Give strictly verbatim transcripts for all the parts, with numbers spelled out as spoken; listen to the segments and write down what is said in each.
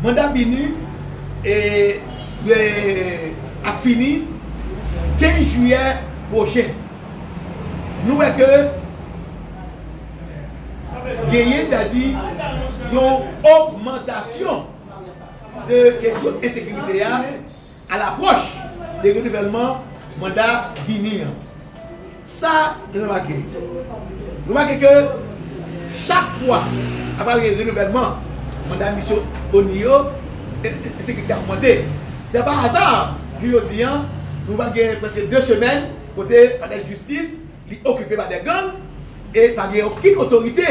Manda BINUH e, e, ap fini kenz jiyè pwochen. Nou wè ke genyen, sètadi, yon ogmantasyon de kesyon ensekirite a, a lapwòch de renouvèlman manda BINUH an. Sa nou remake. Remake ke chak fwa apre gen renouvèlman manda misyon ONI yo, e, e, ensekirite a ogmante. Se pa aza, jou jodi an, nou pral gen prèske de semèn kote palè jistis li okipe pa de gang e pa gen okenn otorite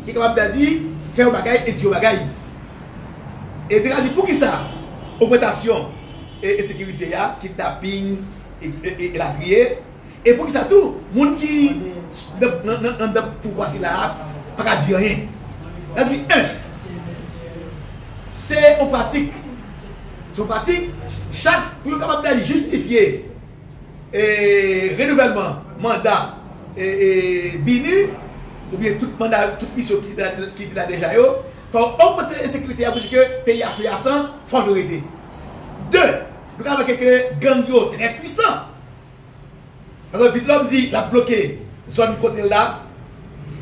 ki kapab di fè yon bagay e di yon bagay. E te ka di poukisa ogmantasyon e ensekirite a, kidnaping, e, e, e, elatriye. E poukisa tou, moun ki nan, nan, nan, anndan pouvwa sila a pa ka di anyen. Sa di, en, se yon pratik. Se yon pratik, chak, pou yo kapab dèyè jistifye e, renouvèlman manda e, e, BINUH, oubyen tout manda, tout misyon ki, ki te la deja yo, fò w ogmante ensekirite a pou di ke peyi a fè a san, fò yo rete. De, nou ka remake ke gang yo trè pwisan. Paske Vitelhomme di l ap bloke zòn kote l la,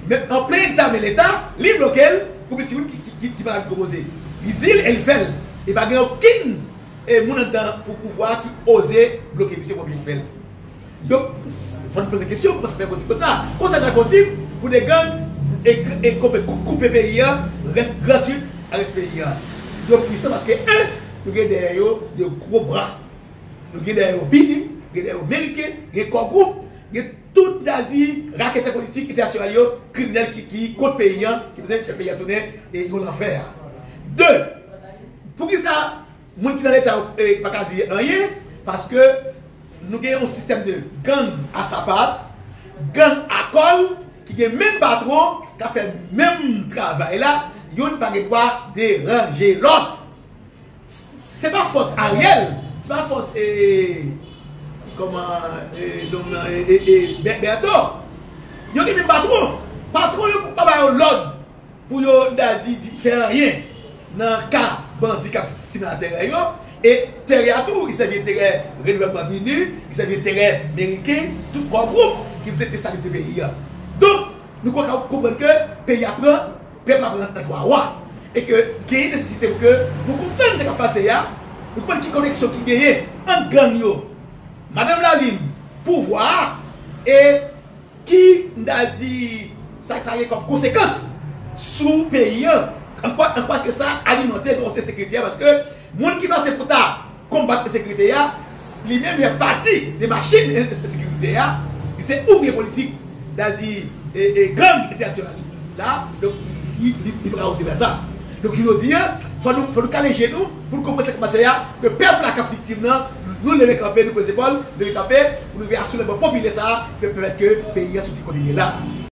men an plen egzamen Leta, li bloke l pou timoun ki, ki, ki, ki pa ka vin konpoze. Li di l e li fè l. E pa gen okenn e, moun anndan pou pouvwa ki oze bloke misye konbyen l fè l. Yo, fò n poze kesyon, kòman sa fè posib konsa? Kòman sa fè posib pou de gang e, e koupe, koupe peyi a, rès Gran Sid a rès peyi a? Yo pwisan paske, en, yo gen dèyè yo de gwo bra. Yo gen dèyè yo BINUH, yo gen dèyè yo Meriken, yo gen Core Group, yo gen tout, sètadi, raketè politik entènasyonal yo, kriminèl ki, ki kont peyi a, ki bezwen fè peyi a tounen e yon lanfè a. De, poukisa moun ki nan Leta yo, e, pa ka di anyen? Paske nou gen yon sistèm de gang a sapat, gang a kòl, ki gen menm patwon, k ap fè menm travay la, youn pa gen dwa deranje lòt. Se pa fòt Ariel, se pa fòt, e, kòman, e, nonm nan, e, e, e, Be-, Bertho. Yo gen menm patwon. Patwon yo pa ba yo lòd pou yo, sètadi, di, fè anyen nan ka bandi k ap simen atè yo. E enterè a tou, li sèvi enterè renouvèlman BINUH, li sèvi enterè Meriken, tout Core Group ki vle destabilize peyi a. Donk, nou ka konprann ke peyi a pran, pèp la pran nan twa wa. E ke genyen nesesite pou ke nou konprann sa k ap pase a, nou konprann ki koneksyon ki genyen ant gang yo, Madanm Lalin, pouvwa a, e ki, m ta di, sa, sa gen kòm konsekans sou peyi a. An kwa, an kwa ke sa alimante yon ensekirite a, paske moun ki panse pou ta konbat ensekirite a, li menm li fè pati de machin en-, ensekirite a, li se ouvriye politik, sètadi, e, e, gang entènasyonal la, donk, li, li, li pa ka oze fè sa. Donk, jodi a, fò nou, fò nou kale je nou, pou nou konprann sa k ap pase a, ke pèp la k ap viktim nan, nou leve kanpe, nou koze zepòl, nou leve kanpe, pou nou rive a soulèvman popilè sa a, ki pèmèt ke peyi a soti kote li ye la.